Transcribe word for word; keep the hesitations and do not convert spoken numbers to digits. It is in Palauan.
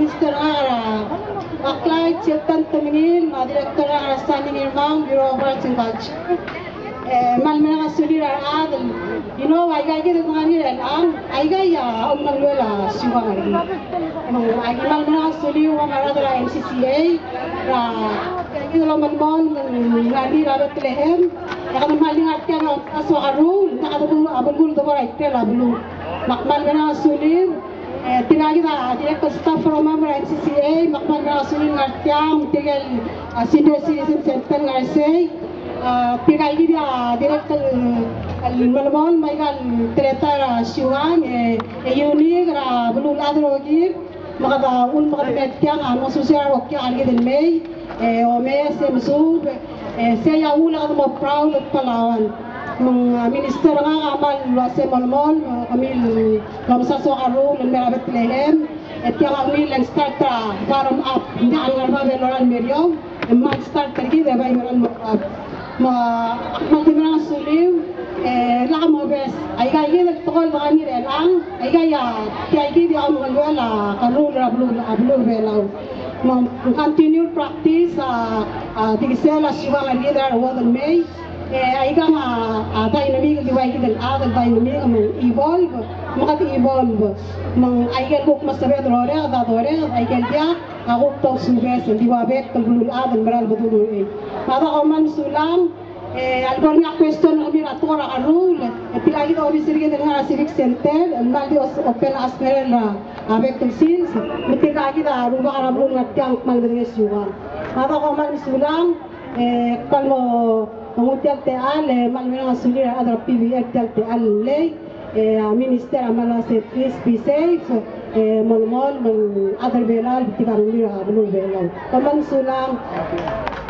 Minister er a Baklai, Chilton Temengil, me a Director er a Standing Irmang, Bureau of Arts and Culture. E, kmal mereng a sulir a rechad el, you know, aika kid el ngar er ngii er chelechang, aika a omengeluel a siukang er kid. Me aki kmal mereng a sulir a rechad er a M C C A, er a, aika kid el omelemolem el ngar er ngii er a Bethlehem, e kede kmal di ngar tiang el omdasu a kerruul, e kede bo, a belkul el debo er a ikrel a beluu. Me ak kmal mereng a sulir, e, tirka kid a dirrek el staff er a, me a rechad er a M C C A, me ak kmal mereng a sulir el ngar tiang, tirka el, a, Senior Citizen Center el ngar sei, a, tirka kid a dirrek el, el melemolem, me aika el teletael er a siukang, e, e unique er a beluulechad el rokir, me kede ulemekedmokl tiang a mo succeed er a rokir er kid el mei, e, omes e mesuub, e, sei a uchul e kede mo proud el Palauan. Me ng, a, minister er ngak a kmal uase melemolem, e, kemiu el omdasu a kerruul el mei er a Bethlehem, e tiang a ungil el start er a bottom up, ng diak el ngar er a bab el lorael el mei er eou, e kmal start er kid e bai merael mo er a bab. Me ak kmal di mereng a suliu, e, lak mobes, aika kid el tekoi el ngar er ngii er chelechang, aika a, tia kid a omengeluel a kerruul er a beluu, a beluu er a Belau. Me ng continue practice a, a, dikesel a siukang er kid er a reward el mei. E, aikang a, a, dynamic, di ua kid el chad el dynamic, me ng evolve, me kede evolve. Me ng aike el kuk mesebeched el oreked a doreked, aike el diak a kuk dousubes, el di ua bek el beluulechad el mera el bedul er ngii. Me a da kom kmal mesulang, e, a lebo er ngii a question er kemiu er a tekoi er a kerruul, e tirka kid a obis er kid el ngar er a Civic Center, el kmal di os-, open a smerer er a, a, bek el sils, me tirka kid a rubak er a beluu el ngar tiang el kmal medengei a siukang. Me a da kom kmal mesulang, e, kmal mo, mo nguu tia el techall, e, kmal mereng a sulir a rechad er a P V F tia el techall el mlei, e, a minister a kmal uase please be safe, e, melemolem, me a rechad er a Belau, tirka el ngar er a beluu er a Belau. Kom kmal mesulang.